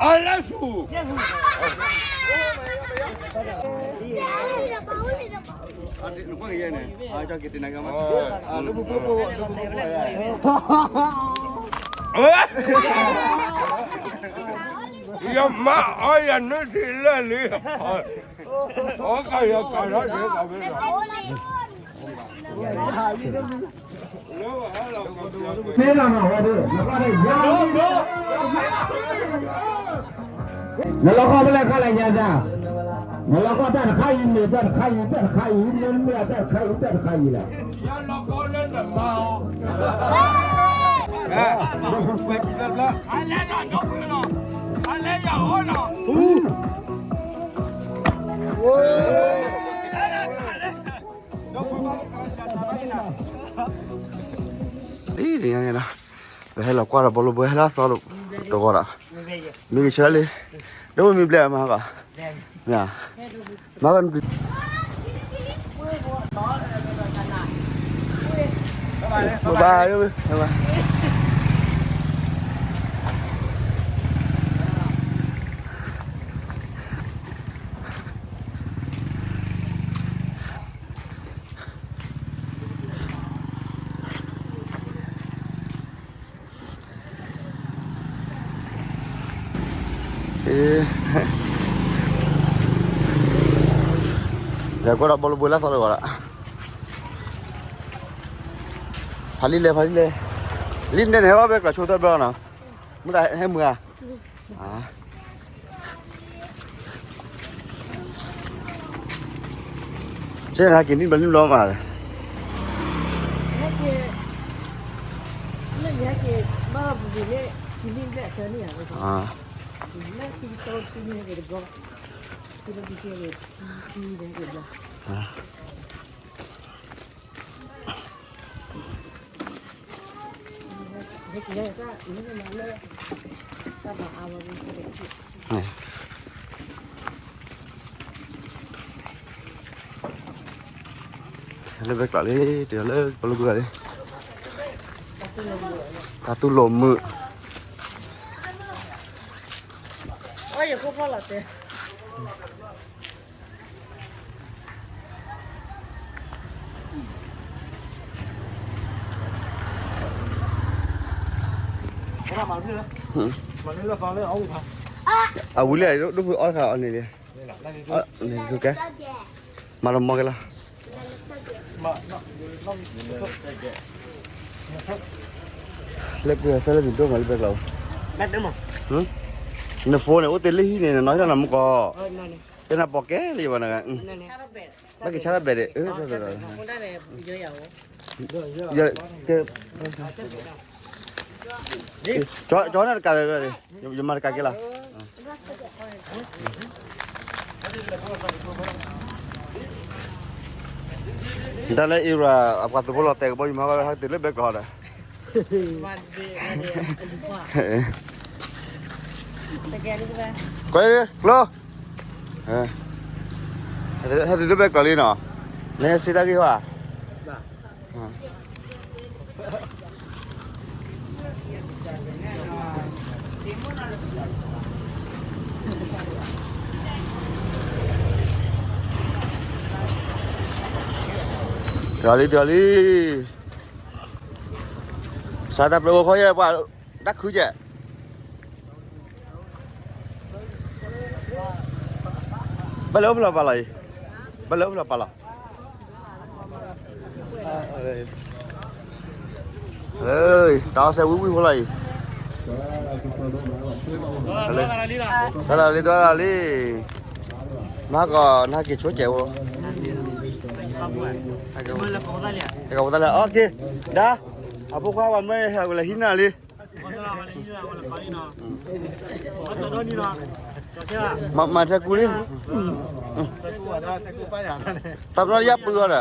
အလၢဆူၣ် ယမၤအီယနုၢ်ထံလၢလံ, အီကယကၤထီၣ်ဒ်ကၤဝဲလီၤ. သ့လီၤနီၤဝဲဒၣ် နလီၤဃီဖဲလဲၣ်ခါလဲၣ်ညါသၢ, နလီၤဃီတၢ်တခါအံၤ မ့ၢ်တၢ်တခါအံၤ တၢ်တခါအံၤ မ့ၢ်မ့ၢ်တၢ်တခါအံၤ တၢ်တခါအံၤလဲၣ်. လံတညါန့ၣ်လီၤ, ပဟဲလီၤကွၢ်ဒီးဘီလိဘိဟဲလၢသီတဂီၤဒီး, မ့ၢ်ကဆၢလံ, ဒီးမ့ၢ်ဘျဲၣ်မၤကီး, မၤကီးနပျံၤ, ဘၣ်ဘၣ်, ဘၣ်ဘၣ်. လဲၤကွၢ်ဒီးဘီလိဘိလၢသီတဂီၤဒီး, ဖးလံလဲၣ် ဖးလံလဲၣ်, လံန့ၣ်ဟဲဘၣ်ဘဲကျီၢ်ဆိတၢ်ဘျီနီၤ, မ့ၢ်တၢ်ဟဲမုာ်ဧါ. ကဲနဟဲက့ၤနံၣ်ဘျီနံၣ်ဘျီမး, လၢဘဲကျီၢ်လံ, တုၤလၢပလိာ်ကွံာ်လံ, တၢ်တူၢ်လိာ်မုာ်, အဝံၤလံ ဒိၣ်ဖုအီၣ်တခါအီၤန့ၣ်လံ, န့ၣ်ကဲ, မၤလီၤမီၢ်က့ၤလီၤ, လၢကွံာ်အဆၢလၢနဒိၣ်မးလၢဘဲကျီၢ်, နဖိန့ၣ် အိၣ်တ့ၢ်လၢဟံၣ်န့ၣ် နနီၢ်ဟံၣ်လီၤနမူကီၢ်, တဲနၤပိာ်ကဲလံဘၣ်နဂၤ, ဘၣ်က့ၤဆါတၢ်ဘဲၣ်ဒီး, ကၠီန့ၣ်တကး, ယမၤတကးက့ၤလီၤ. တၢ်လၢအံရၣ် အပှၤသုးဖိလီၤတဲာ်ကဘီယူၤမၤဝဲဟဲက့ၤတုၤလၢဘဲကျီၢ်ဒီး, ကွၢ်ကျိ, ဟဲတုၤလၢဘဲကျီၢ်လံနီၤ, နဟဲစံးတၢ်ဂ့ၢ်ဟီဧါ. တုၤလံ တုၤလံ, စးတၢ်ပျဲၢ်အိၣ်ခီယဲၢ်ပှၤ, တၢ်ခုကဲး, ဘၣ်လဲၤအိၣ်ဖဲလဲၣ်ပာ်လီၤအံၤ, ဘၣ်လဲၤအိၣ်ဖဲလဲၣ်ပာ်လီၤ. တၢ်အီၣ်စဲဝံၣ်ဝံၣ်ဖိလီၤအံၤ, တၢ်လီၤလံ တၢ်လီၤလံ, မၤကီးနဟဲက့ၤဆိကဲးဖိ, ဟဲက့ၤဖိသၣ်လံ, အီၣ်က့ၤ, ဒါ, အဖိခွါပှၤမၢဟဲက့ၤလဲၤဟံးနၤလံ. မၤထဲကူလံ, တၢ်ပနီၣ်ယၢ်ပုၢ်အီၤ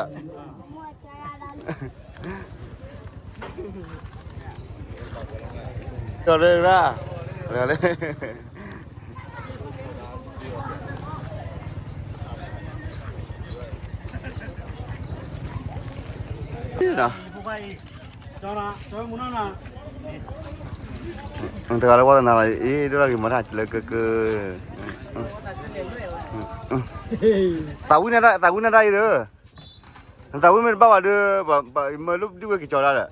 ဒီး, ဒီးရၢ, ဒီး တဂၤလၢဝါသနာလီၤ အ့ၣ် ဒိၣ်လၢဂ့ၤမၤတၢ်လၢကက သးဝံၣ်န့ၣ် သးဝံၣ်န့ၣ်တၢ်အံၤဒီး နသးဝံၣ်မ့ၢ်တဘၣ်ဘၣ်ဒီး ပမၢလၢဒုးဝဲက့ၤကၠီၤဒၣ်ဒီး ဝဲန့ၣ်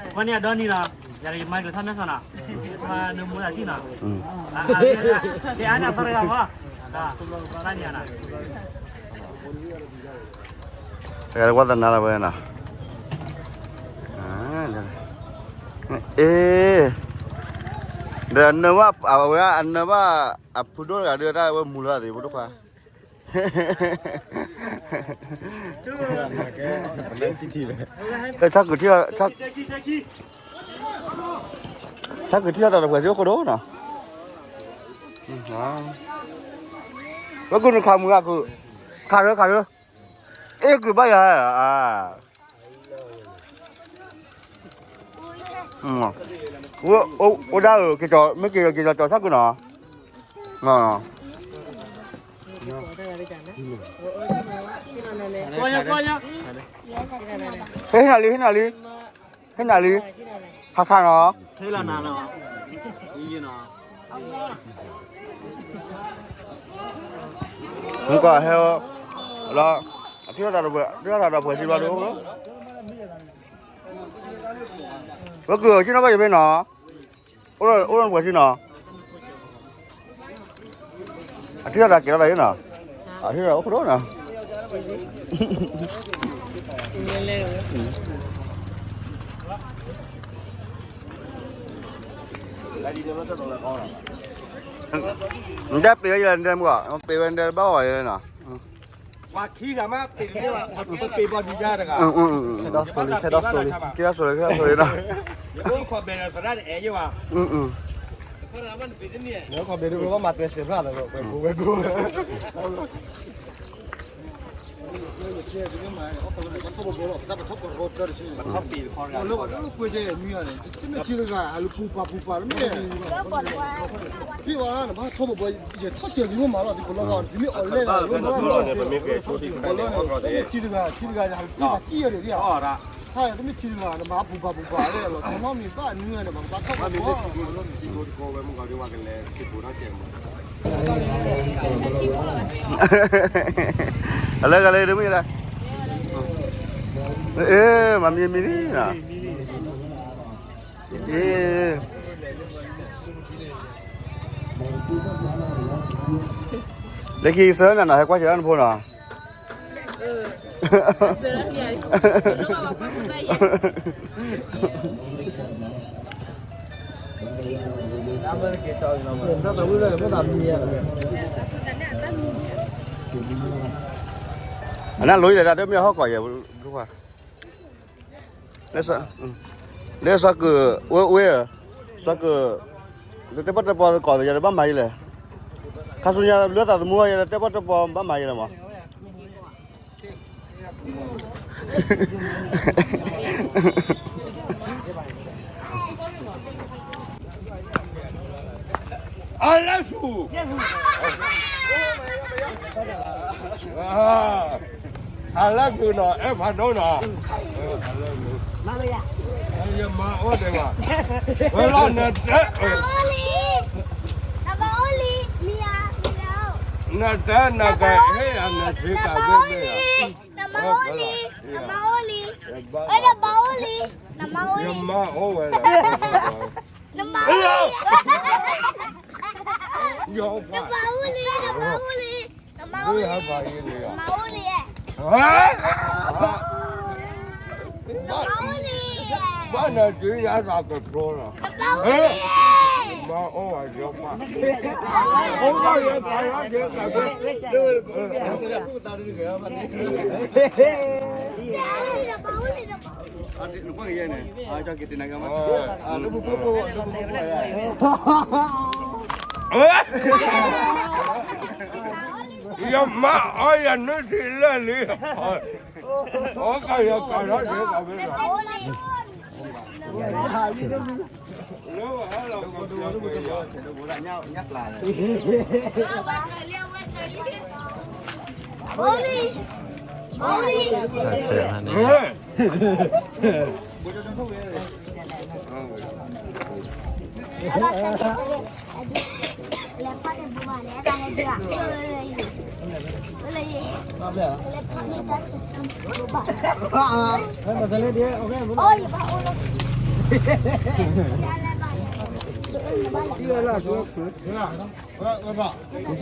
အဒီနံၤလီၤ, ယၤယမၤကလဲၤထီၣ်မဲာ်စီၤနီၤ, နမိၢ်သးထံၣ်နီၤ, ယအါန့ၢ်သရဂၤဘၣ်, ဘၣ်န့ၣ်နီၤ, တဂၤလၢဝါသနာလီၤဝဲနီၤ, အ့ ဒီးနၢဘၣ် အဝဲဒၣ်အနၢဘၣ် အဖုဒိၣ်တဂၤဒီးတၢ်ဝဲမူလၢအသ့ၣ် ဖိဒိၣ်ခွါ ဆၣ်ကုၤထံၣ်လီၤ, ဆၣ်ကုၤထံၣ်လီၤတၢ်တပှဲၤစ့ၢ်ကီးဒိၣ်နီၤ, ဝဲကုၤနခးမုာ်အကုၤ, ခးရၢခးရၢ, အ့ၣ်ကုၤဘၣ်ယၤ, အိၣ်ဒၣ်ဧၢ, မ့ၢ်က့ၤက့ၤကၠီၤဆၣ်ကုၤနီၤ, ဟ့ၣ်နၤလံ ဟ့ၣ်နၤလံ, ဟ့ၣ်နၤလံ, ဟးခါနီၤ, မ့ၢ်ကဟဲလီၤ, အထံၣ်တၢ်ဒီးပှဲၤစံးဘျီဒိၣ်, ဝဲကုၤဆ့ၣ်နီၤဘၣ်ယဖဲနီၤ, အိၣ်ဒီးပှဲၤစံးနီၤ အထံၣ်တၢ်ကဲထီၣ်သးယ့နီၤ, အထံၣ်တၢ်အိၣ်ခိၣ်ဒိၣ်နီၤ, နတဲပ့ၤဝဲယလဲၣ် နတဲမုၢ်, ပ့ၤဝဲနတဲဘၣ်ဝဲယလဲၣ်နီၤ, ပှၤခံဂၤမးပ့ၤတန့ၢ်ဘၣ်, ပ့ၤဘီဒုညါတဂၤ, ခဲဒီးစိၤလံ ခဲဒီးစိၤလံ ခဲဒီးစိၤလံနီၤ, ယအိၣ်ခိးဘဲၤဒီးသရၣ်တအဲၣ်ယဲဘၣ်, လၢခီၣ်ဘ့ၣ်ဒိဘၣ်မၤတွဲစဲးဖျါလီၤ ပှဲၤဘိဝဲကိ, ထံတဂၤ ထံတဂၤ တမ့ၢ်ထံတဂၤ နမၤပူၤပာ်ပူၤပာ်လီၤ တနီတမံၤဘၣ်နွံဂၤန့ၣ် ပကဘၣ်ထီၣ်ပီၢ်ပီၢ် အလၢဂၤလၢတမ့ၢ်ဒၣ်, အ့ မၤမံမံလံနီၤ, အ့ လၢခံကစၢ်နၤနီၤ ဟဲကွၢ်စၢၤဒၣ်နဖိနီၤ, အနၢ်လိၤယလဲၣ် တၢ်ဒၢမ့ၢ်ဟီၣ်ကီၢ်ယဲၢ်, လၢစီၤကုၤ, ဝဲဝဲ, စီၤကုၤ, လၢတဲပီၣ်တဲပီၣ်ကီၢ်သယၤတဘၣ်မၤယလဲၣ်, ခါဆူညါလၢသးသမူယဲလၢတဲပီၣ်တဲပီၣ်ဘၣ်မၤယလဲၣ်မး အလၢသူ, အလၢသူနီၤ အဲၣ်ဖးဒိၣ်နီၤ, ယမၤအိၣ်ဒံးဘၣ်, ဝဲလီၤနတဲ, နတဲနကဟ့ၣ်ယၤနထံကၤဘ့ၣ်မ့ၢ်ဧါ, ယမၤအိၣ်ဝဲလီၤ, ယမၤအိၣ်ဝဲလီၤ, ယမၤအိၣ်လံ, ယမၤအိၣ်လံ, ယမၤအိၣ်လံ, ယမၤအိၣ်လံ, ယမၤအိၣ်လံ, ဘၣ်နၤတုၤယၤသးကဖျိလီၤ, ယမၤအိၣ်ဝဲယပၢ်, အိၣ်ဘၣ်ယပၢ်လီၤက့ၤသးကဖျိ, ယမၤအီယနုၢ်ထံလၢာ်လံ, အိၣ်ကယကၤထီၣ်ဒ်ကီးမ့ၢ်လီၤ, လၢဟဲလီၤကီးပျီပျီယၤ, အိၣ်လံ ဆၢဆၢန့ၣ် နထံၣ်ဘၣ်ဘျ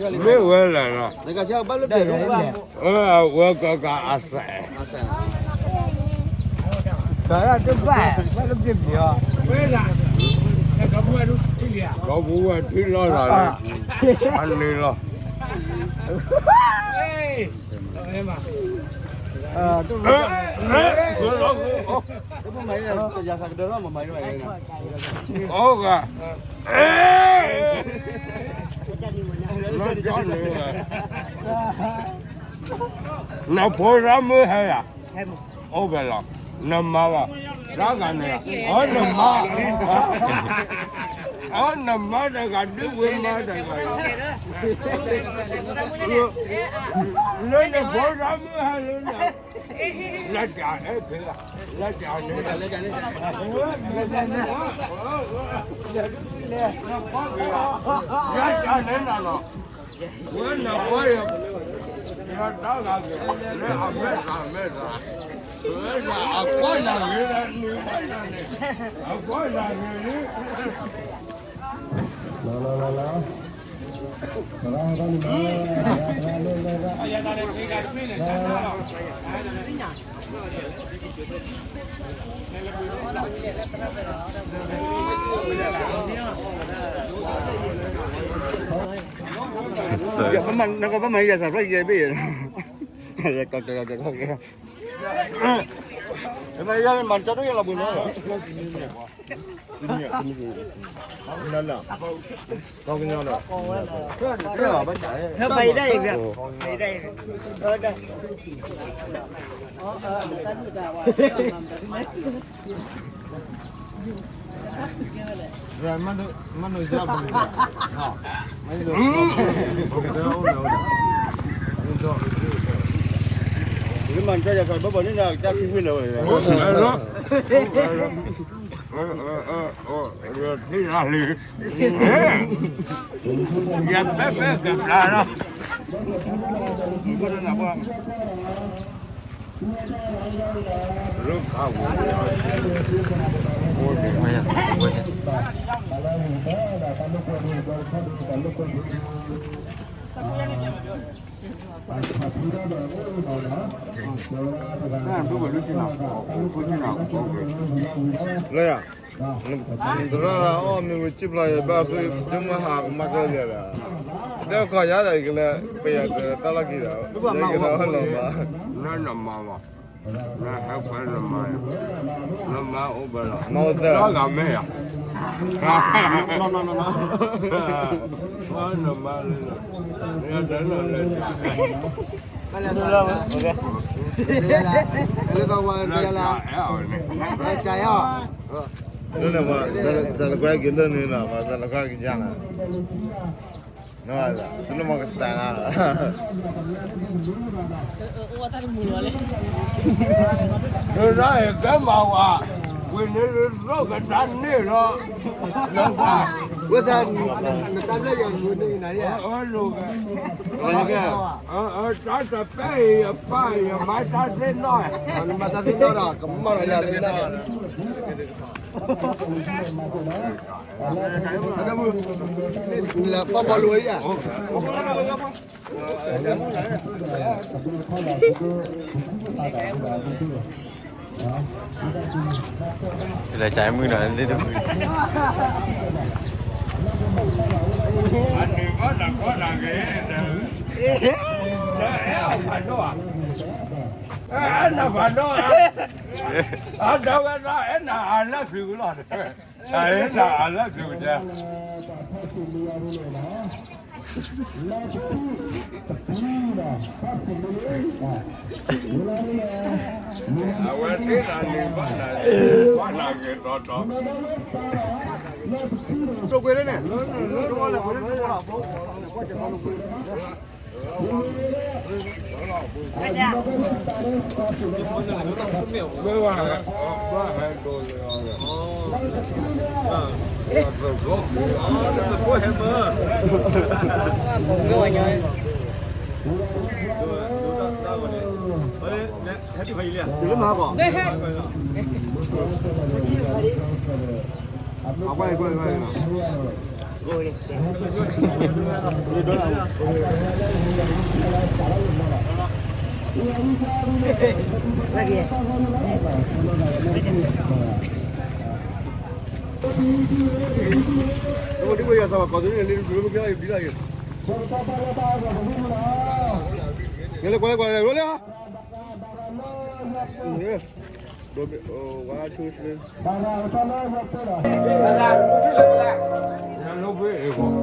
ီ, မ့ၢ်ဝဲလဲၣ်လီၤ, အဝဲကကအစဲး, ကတဘၣ်, ဘၣ်လၢပျံၤပျံၤအီၤ, ကီၢ်ပူၤဝဲထံလီၤလီၤ, အန့ၣ်လီၤ. နဖိရၣ်မုၣ်ဟဲယၤ, အိၣ်ဖဲလီၤ, နမါဘၣ်, တၢ်ဂၤန့ၣ်, အီနမါ, အီနမါတဂၤဒုးဝဲမါတဂၤ, လၢနဖိရၣ်မုၣ်ဟဲလၢန လၢတၢ်အဲၣ်ဖဲလၢ, လၢတၢ်န့ၣ်နၤလီၤ, ဝဲနဝဲယၤ, ယတၢ်ဂၤက့ၤ, လၢအမဲာ်သးမဲာ်သး, ဝဲဒၣ်အကွၢ်နၤဂ့ၤလၢနံၤဝဲဒၣ်န့ၣ်, အကွၢ်နၤဂ့ၤလံ, လီၤလီၤလီၤလီၤ. နကဘၣ်မၤယၤ surprise ယဲဘ့ၣ်ယဲ, ကီကီကီကီကီ, မၤကၠီတယဲလီၤဘှံးနီၤ. မၤကၠီယၤ ဘၣ်ဘၣ်န့ၣ် ကၢ်ခံဝ့ၢ်လၢဝဲ, ယၤပၢၢ်ပၢၢ်ကဘျါလီၤ. လၢယၤ, နသရၣ်လၢအီၣ်မ့ၢ်ဝံၤ ကံၣ်ဖျါယဘၣ်ဃု ကမၢ်ဟးကမၣ်ကလဲာ်လီၤ, တဲခီယၤဒီးကလဲၤ ပယၤတၢ်လီၢ်ခံဒီး လၢကဒီးလီၤမး, နနမၤမး, နဟဲပှၤနမၤ, နမၤအိၣ်ဘၣ်လီၤ, တၢ်ဂၤမဲာ်ယၤ, နမၤလၢ, လၢကဝါကလဲၤ, တၢ်လၢကွၢ်က့ၤလၢန့ၣ်, တၢ်လၢကွၢ်က့ၤလၢန့ၣ်လီၤ, တၢ်လၢကွၢ်က့ၤယၤလီၤ, တၢ်လၢမၤကတၢၢ်လီၤ. ဒ်ရၣ်အံၤကဲမၤဝဲ, ဝံၤန့ၣ်လၢကတၢၢ်န့ၣ်လီၤ, ဝဲစၢ်, နတၢ်ဘျၢယၤမူန့ၣ်နၤ, တၢ်တပဲအံၤ ယပၢ်ယမါတၢ်သ့ၣ်နီၣ်, နမၤတၢ်သ့ၣ်နီၣ်ဒီး ကမၣ်လီၤယၤသ့ၣ်နီၣ်, နလဲၤပီၢ်ဘီလူၤဧါ. လဲၤကၢမုၢ်ဒီး လၢတမုၢ်, အဲနဖးဒိၣ်, အဒၣ်ဝဲဒၣ် အဲန I love you လီၤ, အဲန I love you ဒၣ် အဝဲသ့ၣ်နၤန့ၣ်ဘၣ်နၤ, ဘၣ်နၤဂ့ၤတီတီ, ကျိၤကွ့လၢန့ၣ်, ကျိၤကွ့လၢန့ၣ်,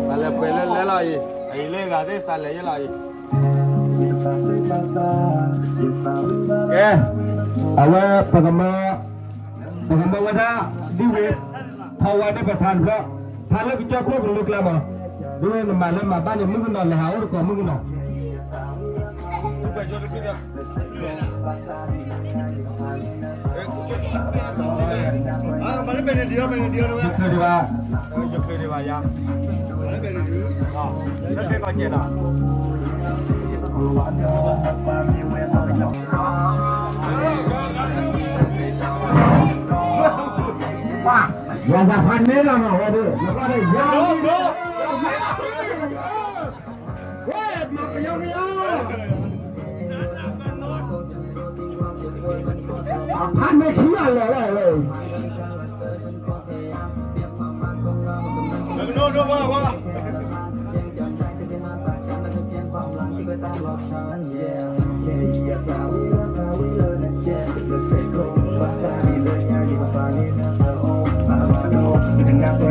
စးလဲၤပှဲၤလၢလဲလီၤအံၤ, အံၤလၢဂၤသ့ၣ် စးလဲၤယဲလီၤအံၤ, ကဲ, အဝဲပကမၢ ပကမၢဝဲဒၣ် ဒ်ဝဲ, ဖီဝါန့ၢ်ပထါတဖျၢၣ်, ထါလၢကစၢၢ်ခိၣ်ကလုာ်ကျါမး, ဒ်ဝဲနမၤလၢမၤဘၣ်န့ၣ် မုၣ်ကနီၤလဲၤဟးအိၣ်တကိးမုၣ်ကနီၤ, ယချုးဒံးဘၣ်, ယချုးဒံးဘၣ်ယၤ, လၢကဲကီးကဲးဒီး ယၤသးဖးန့ၢ်လီၤနီၤ ဝဲဒၣ်, ယၤ, ဝဲ, မၤကယီကယီ, ဖးန့ၢ်ခံဂၤလၢာ်လီၤဝဲ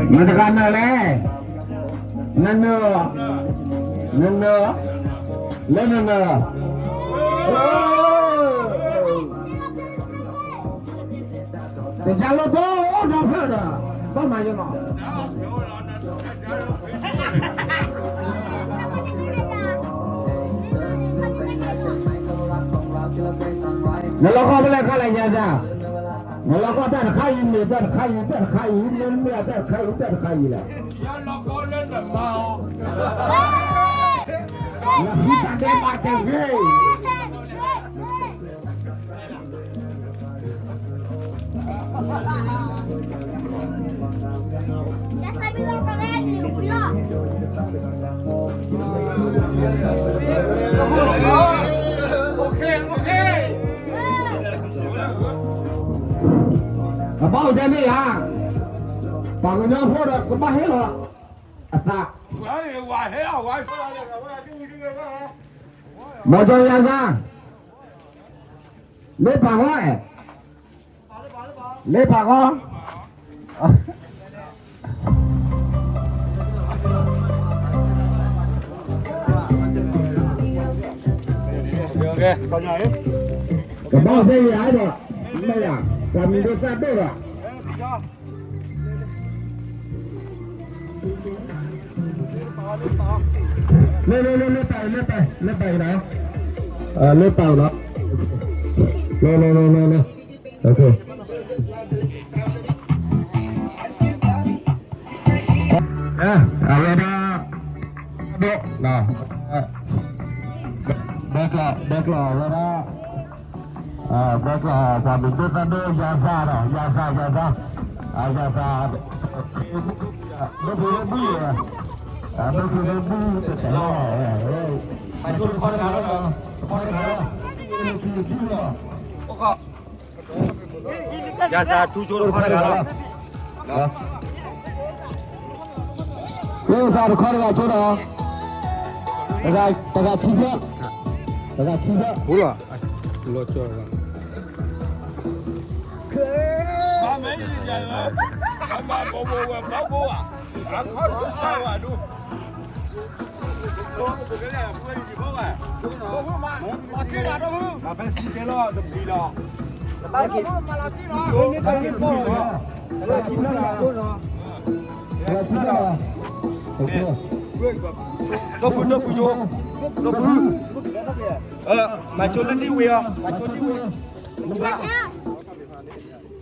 မတၤတဂၤနၢၤလဲၣ်, နနၢၤ, နနၢၤ, လၢနနၢၤ, တယၤလၢဘီအိၣ်ဒီးဖျၢၣ်ဒီး, ဘၣ်မၤယနီၤ, နလီၤဃီဖဲလဲၣ်ခါလဲၣ်ယၤသး, နလီၤဃီတၢ်တခါအံၤ မ့ၢ်တၢ်တခါအံၤ တၢ်တခါအံၤ မ့ၢ်မ့ၢ်တၢ်တခါအံၤ တၢ်တခါအံၤလီၤ, နဃုတၢ်ဒဲးဘးတဂ့ၤ ကဘၣ်အိၣ်ထဲန့ၣ်ဧါ, ပှၤကညီဖိဒီးကဘၣ်ဟ့ၣ်လီၤအသး, မ်ကၠီယၤသး လ့ပာ်ဃီ, လ့ပာ်ဃီ, ကဘၣ်သ့ၣ်ညါဒီး, မ့ၢ်ယၤ, ပှၤမံၤဒိၣ်သၣ်ဒိၣ်ဒီး လၢ လၢ လၢ လၢပာ်အံၤ လၢပာ်အံၤ လၢပာ်အံၤလီၤ, လၢပာ်အံၤလီၤ, လၢ လၢ လၢ လၢ လၢ, အဝဲဒၣ် ဒိၣ်, ဘဲကျီၢ် ဘဲကျီၢ် အဝဲဒၣ် ဘဲကျီၢ် ပှၤမံၤဒိၣ်သၣ်ဒိၣ် ယၤစၢ်ဒီး ယၤစၢ် ယၤစၢ်, ယၤစၢ်, ဒိၣ်ဖုဒိၣ်ဘုၣ်, ဒိၣ်ဖုဒိၣ်ဘုၣ်တတဲလီၤ, တခီတခါလီၤ, တခီတခါလီၤ, ယၤစၢ်ထူကၠိတခီတဂၤလီၤ, ယၤစၢ်တခီတဂၤကၠိဒီး, တဂၤခံဖျၢၣ်, တဂၤခံဖျၢၣ်, လီၤကၠီလီၤ, အခီၣ်ထီၣ်ဝဲဒၣ် ဒိၣ်ဖုဒိၣ်ဖုကၠိ, ဒိၣ်ဖု, မၤဆိလၢဒံဝ့ၤအီၤ, မၤဆိဒံဝ့ၤ, နဘၣ်,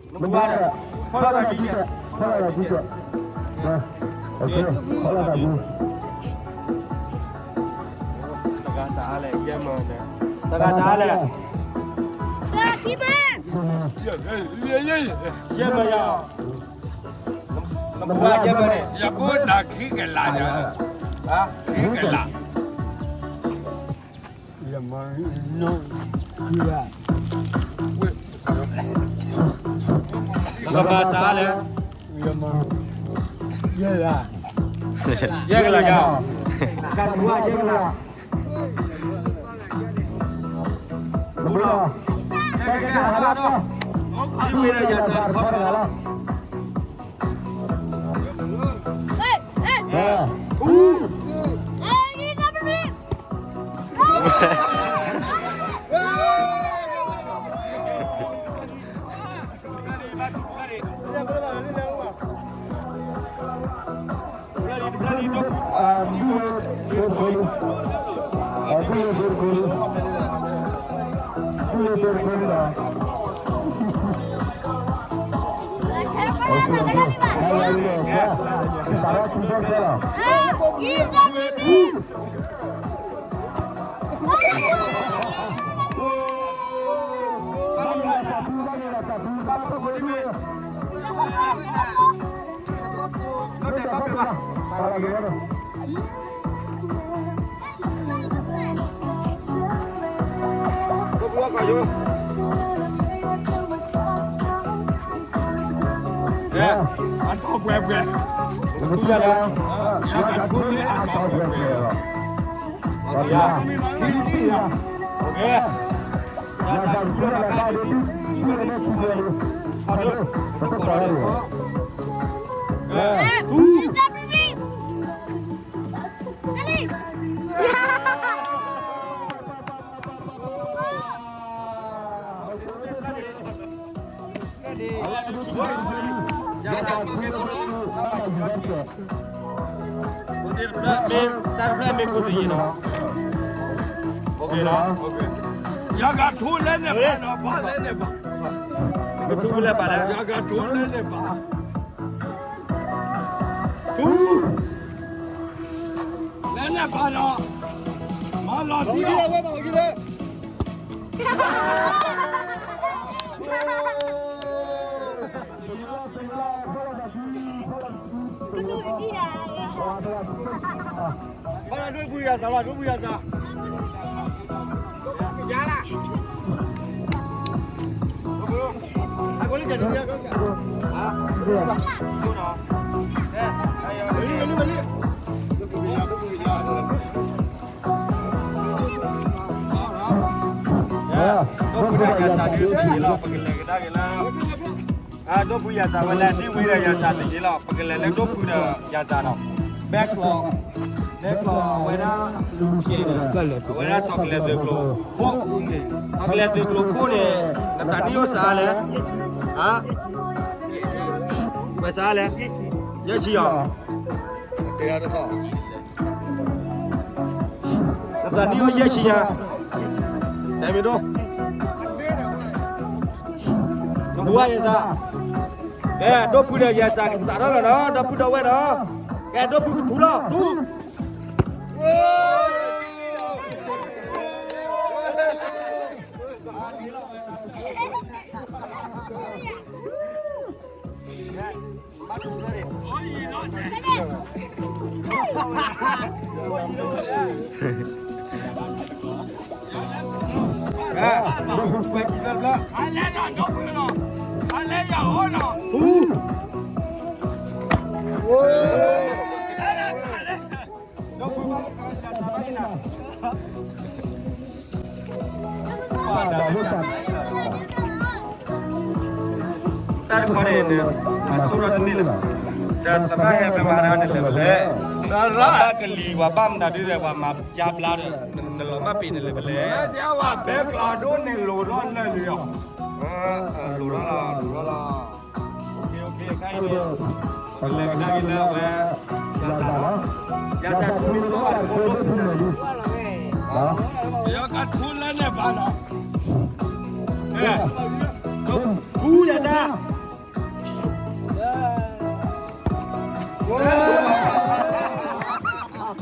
နဘၣ်, ဖီၣ်လီၤသးကံၢ်, ဖီၣ်လီၤသးကံၢ်, ဖီၣ်လီၤသးကံၢ်, တဂၤစးလဲၣ်, တဂၤစးလဲၣ်, ယဲၢ်မၢယၤ, နဘၣ်ယဲၢ်မၢန့ၣ်, ယဘၣ်နၤခံကလး, ခံကလး. နကဘၣ်စးလဲၣ်, ယဲၢ်ကလး, ယဲၢ်ကလး, ကဘၣ်ယဲၢ်ကလး, နဘၣ်, ဒံဝ့ၤဒီးယၤစးတခီတဂၤလီၤ.တၢ်တဖျၢၣ်မ့ၢ်ကိးတယံၤနီၤ, ယၤကထိလဲၣ်န့ၣ်ဘၣ်နီၤ, ဘၣ်လဲၣ်န့ၣ်ဘၣ်, ကထိလဲၣ်ဘၣ်လဲၣ်, ယၤကထိလဲၣ်န့ၣ်ဘၣ်, လဲၣ်န့ၣ်ဘၣ်နီၤ, မၤလီၤသံလီၤ. ဒိၣ်ဖုယၤစးလီၤ, ဒိၣ်ဖုယၤစး, ဒိၣ်ဖုဒီးယၤစးဒုးတဂ့ၤလီၤ, ပကလဲၤကဒါက့ၤလၢ ဒိၣ်ဖုယၤစးဝဲလဲၣ်, ဒံဝ့ၤဒီးယၤစးတယံၤလီၤ, ပကလဲၤလၢဒိၣ်ဖုဒီးယၤစးနီၤ, ဘဲကျီၢ်, ဘဲကျီၢ်အဝဲဒၣ်, အဝဲဒၣ်ထီၣ်ကလဲၤသုးကျိၤခိၣ်, ထီၣ်ကလဲၤသုးကျိၤခိၣ်န့ၣ်, နသးနံၣ်အိၣ်စးလဲၣ်, ဝဲစးလဲၣ်, ယဲၢ်ဆံယီၤ နသးနံၣ်အိၣ်ယဲၢ်ဆံညါ, တဲမ့ၢ်ဒိၣ်, နဘူးဘၣ်ယဲၢ်စး, ကဲ ဒိၣ်ဖုဒီးယဲၢ်စးကစးထီၣ်လီၤနီၤ, ဒီပုၢ်ဒီဝဲၢ်နီၤ, ကဲ ဒိၣ်ဖုကထူလီၤ, ထူ, တၢ်တခီန့ၣ် အစိၣ်ထီၣ်တန့ၢ်လၢၤဘၣ်, ဒီးသရၣ်ဟဲဖဲမၤတၢ်န့ၣ်လၢၤဖဲလဲၣ်, ပှၤဘၣ်ကလံၤ ပှၤဘၣ်မတၤဒုးဒီး ပှၤမၤယါဘျါဒီး နလီၤမၢ်ပ့ၤန့ၣ်လၢၤဖဲလဲၣ်, ဘဲကျီၢ်ဒိၣ်န့ၣ်လိၤထီၣ်လၢာ်လံအီၤ, လိၤထီၣ်လီၤ လိၤထီၣ်လီၤ, ပလဲၤကဒါက့ၤလၢအဝဲ, ယၤစးလီၤ, ယၤစးထူန့ၣ်လီၤ, ဒိၣ်ဖုန့ၣ်လီၤ, ယကထူလၢန့ၣ်ဘၣ်လီၤ. အဲ, ထူယသး.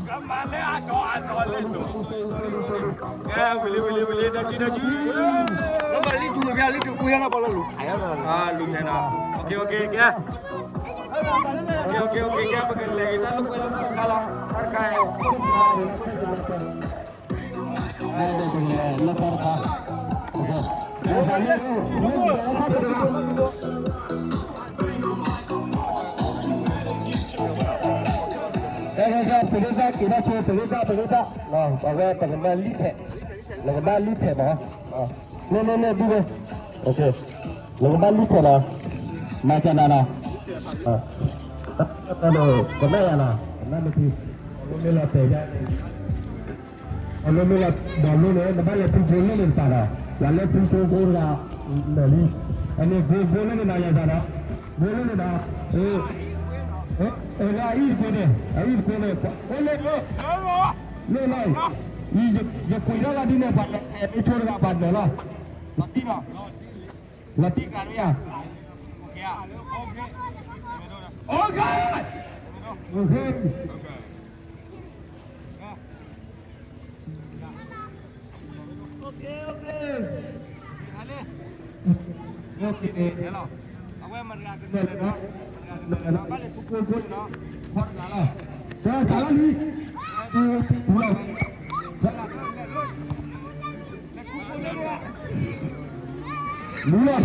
ကမၤလၢအတီၤအတီၤလၢ, ကဲ, ဝံၤလံ ဝံၤလံ ဝံၤလံ တၢ်ကံတၢ်ကံ, လူၤထဲနီၤ, ကဲ, ကဲ, ကဲ, ပကလဲၤတၢ်လၢပှဲၤလၢတၢ်တခါလီၤ, တၢ်တခါ ပဒိသၣ်က့ၤဘၣ်ဆိ ပဒိသၣ် ပဒိသၣ်, အဝဲပကမၢလံဖဲး, ပကမၢလံဖဲးမး, နဲနဲနဲဒုဝဲ, နကမၢလံဖဲးလီၤ, မၤကနၤနီၤ, ကမၢယၤနီၤ, ကမၢလၢဖု, မ့ၢ်လီၤတဲာ်ယါ အမ့မ့ၢ်လၢ ဒီးလိၣ်န့ၣ် နဘၣ်လဲၤဖုဖိလိၣ်န့ၣ်တပၤဒီး ယၤလဲၤဖုဖိကိးတဂၤ မၢလံ, အန့ၣ် ဂိၢ်ဂိၢ်လိၣ်န့ၣ်ဒီး ယၤစးဒီး ဂိၢ်လိၣ်န့ၣ်ဒီး အလၢအအံၤတကိးန့ၣ် အအံၤတကိးန့ၣ် အိၣ်လၢ လၢလီၤ, ယကွံာ်ထီၣ်လီၤဒ်န့ၣ် ပှၤလဲၤဖဲးမ့ၢ်ဆိတဂၤပှၤနၢၤလီၤ, လီၤတံၢ်လီၤ, လီၤတံၢ်ကၤရံယါ, OK, OK. Okay, okay. Okay, okay. အဝဲမတၤတဂၤကနၢၤလဲၣ်နီၤ, မတၤတဂၤကနၢၤလဲၣ်နီၤ, ဘၣ်လဲၤဖုဖိဖိန့ၣ်နီၤ, ဖီတဂၤလီၤ, ဖီတဂၤလီၤ, ဖီတဂၤလီၤ, လူလီၤ,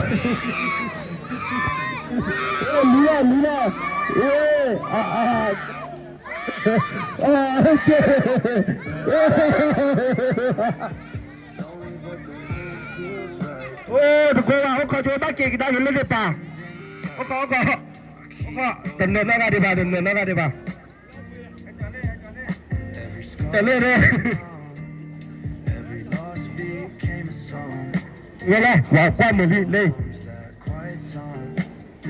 လူလီၤ, လူလီၤ, အ့, အ့, အိၣ်တကိးဘၣ် အိၣ်ခိးကၠိဘၣ်က့ၤကဒါက့ၤလၢန့ၣ်ပၢ်, အိၣ်ခိး အိၣ်ခိး, အိၣ်ခိး, တနၢၤနီတဂၤဒံးဘၣ် တနၢၤနီတဂၤဒံးဘၣ်, တလၢာ်, ဝဲလၢ ပှၤကွၢ်မုာ်လံလၢ ဘၣ်, တၢ်ချၢဒံးလီၤ, လၢတၢ်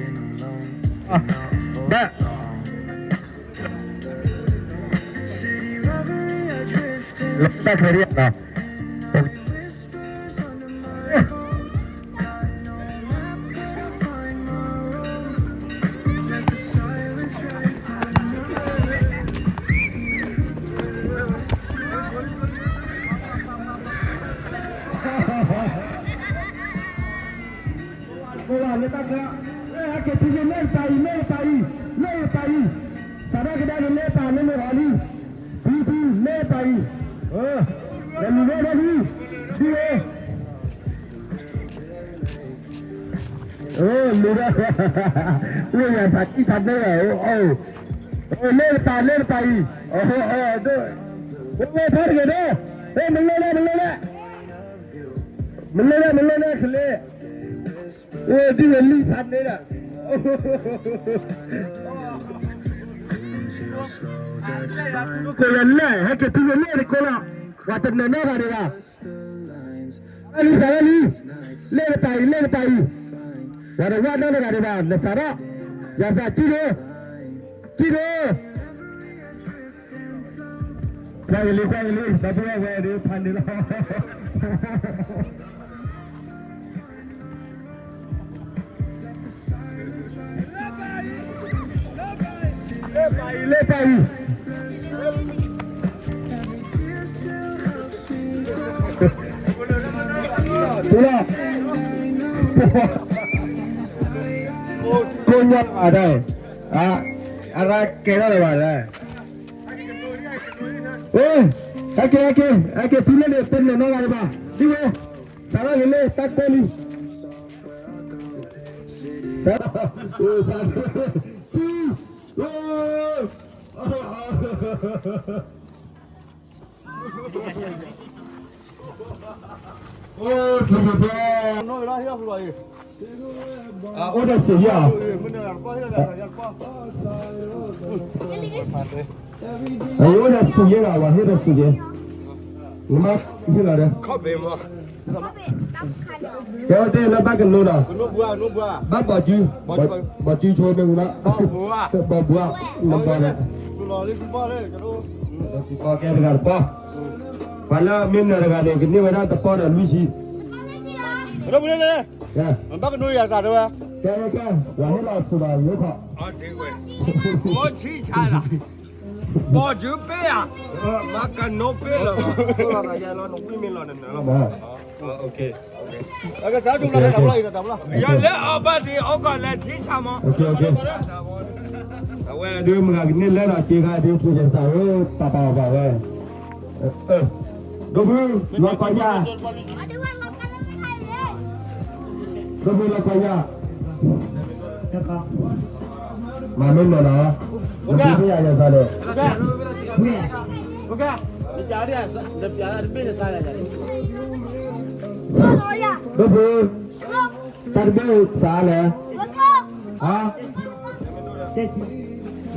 ချၢ, ဟဲက့ၤဖုက့ၤလၢတပၤအံၤ လၢတပၤအံၤ, လၢတပၤအံၤ, စးထီၣ်ကဒါက့ၤလၢတပၤလၢန့ၣ်အီၤလံ, ဖုဖုလၢတပၤအံၤ, လဲၤလူၤဝဲဒီးဖု, ဒ်ဝဲ အိၣ်လူၤဒီး, အိၣ်ယၤသးကံၢ်သးဘိလီၤ, အိၣ်လၢတပၤ လၢတပၤအံၤ, အိၣ်ဝဲဖးတဂ့ၤဒီး, မလိၣ်လဲၣ် မလိၣ်လဲၣ်, မလိၣ်လဲၣ် မလိၣ်လဲၣ် ခလ့, အိၣ်ဒ်ဝဲလံဖးန့ၣ်ဒီး, ကိးလၢလဲၣ် ဟဲက့ၤဖုဝဲလၢတကိးလီၤ, ပှၤတနၢၤနီတဂၤဒံးဘၣ် လံ စးလၢလံ, လၢတပၤအံၤ လၢတပၤအံၤ, ပှၤတဝၢ်နီတဂၤဒံးဘၣ် လဲၤစးထီၣ်, ယၤစးကံၢ်ဒိ, ကံၢ်ဒိ, ကွၢ်ကလံ ကွၢ်ကလံ ဒီပုၢ်ဝဲၢ်ဒ်ဖးန့ၣ်လီၤ. လၢပၢ်အံၤ လၢပၢ်အံၤ, ပူလီၤ, ကိးညါဘၣ်ဒၣ်, အရၢကဲထီၣ်လၢၤဘၣ်ဒၣ်, ဟဲက့ၤ ဟဲက့ၤ ဟဲက့ၤ ဖုလၢန့ၣ် တနၢၤနီတဂၤဒံးဘၣ်, ဒ်ဝဲ, စးထီၣ်က့ၤလၢတၢ်ကိးလံ စးထီၣ်, အိၣ်ဒီးစံးယၤ, အအိၣ်ဒီးစံးယဲလီၤ ဝဲဟ့ၣ်ဒီးစံးယဲ, နမ့ၢ်ဟ့ၣ်လီၤဒီး ကဲ တဲလၢဘၣ်ကနိဒီး, ဘၣ်ဘီးစု, ဘီးစုဆိမ့ၢ်ဝံၤလီၤ, ဘီးဘှါ, နဘီး, ဘီးစုဘီးကဲတဂၤတဘီ, ပှၤလၢမ့ၢ်နၢၤတဂၤန့ၣ် ကန့ၢ်ဝဲဒၣ်တပီၢ်ဒီးလွံၢ်ဆံ. ကဲ, ဘၣ်ကနိယၤစးတဝဲ, ကဲ, ကဲ, ပှၤဟ့ၣ်လီၤစူၤဘၣ်ယိခီ, ဘီဆံဆါလီၤ, ဘီजुၤပ့ၢ်ဧါ, မၤကနိပ့ၢ်လီၤ, လီၤသးယဲလီၤ နဝံၣ်မ့ၢ်လီၤနနၢၤလီၤမး. ယလဲၤအီၣ်ဘၣ်ဒံးအီၣ်ကီၢ်လဲၤထံဆၣ်မး, အဝဲဒုးမုၢ်ဂၤကန့ၢ်လၢဒီးက့ၤခါဒုး ပူၤယစၢ်ဧၢ ပာ်ပာ်အီၤပာ်ဝဲ, ဒိၣ်ဖု, လီၤကီညၣ်, ဒိၣ်ဖုလီၤကီညၣ်, မၤမ့ၢ်နၢၤနီၤ, ဒိၣ်ဖုဖဲယၤယၤစၢ်န့ၣ်, ဒိၣ်ဖု, တၢ်တဘ့ၣ်စးလဲၣ်, ဟါ, ယဲၢ်ဆံလီၤ,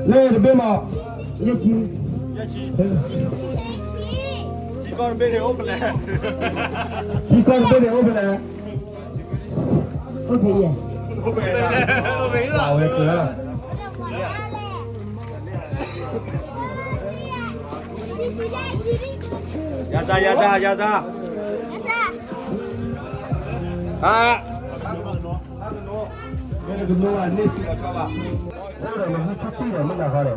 လၢတဘ့ၣ်မး, ယဲၢ်ဆံ, ထံကီၢ်တဘ့ၣ်န့ၣ်အိၣ်ဖဲလဲၣ်, ထံကီၢ်တဘ့ၣ်န့ၣ်အိၣ်ဖဲလဲၣ်, အိၣ်ဖဲယဲၢ်, အိၣ်ဖဲယဲၢ်, အဝဲကလၢ ယၤစၢ် ယၤစၢ် ယၤစၢ်, အါ,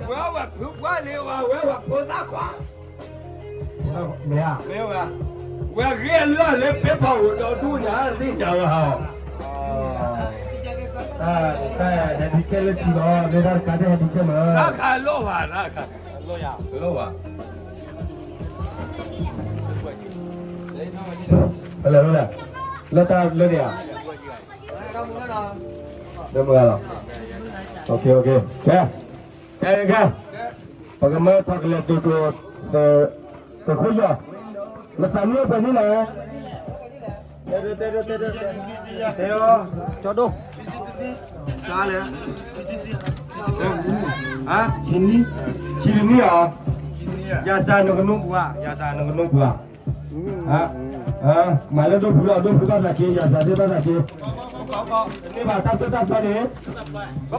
ဝဲဝဲဖုပှၢ်လံဝဲ ဝဲဝဲဖိသၣ်ခွါ, မ့ၢ်ဧါ, မ့ၢ်ဝဲ, ဝဲဂ့ၢ်အလၢလၢပ့ၤဖးဧိၤဒီးဒူၣ်ညါသ့ၣ်ညါဝဲဟီ, တၢ်ဟဲဒံးခဲလၢထံလီၤ လၢတၢ်တခါတဟဲဒံးခဲမး, တၢ်ခါလိၣ်ဘၣ်, တၢ်ခါလိၣ်ဘၣ်. လၢတၢ်လၢန့ၣ်ဧါ, လၢမုၢ်ဂၤလီၤ, ကဲ, ကဲ, ကဲ, ပကမၢထီၣ်ကလဲၤတုၤ တခိၣ်ယီၢ်, နသးမံအိၣ်ပှဲၤနံၣ်လဲၣ်, တဲ, ကၠီဒိၣ်, စးလဲၣ်, ဟါ, ဆံနံၣ်, ဆံတနံၣ်ဧါ, ယၤစၢ်နကနိပူၤဧါ, ယၤစၢ်နကနိပူၤဧါ, မၤလၢဒိၣ်ဖုလီၤ ဒိၣ်ဖုဘၣ်သးက့ၤ ယၤစၢ်သ့ၣ်ဘၣ်သးက့ၤ, န့ၢ်ဘၣ်တၢ်တိၢ်တၢ်ဖျီန့ၣ် ဝံ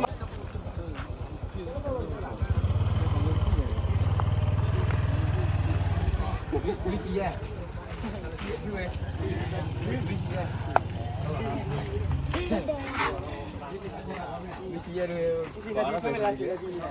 သယဲၢ်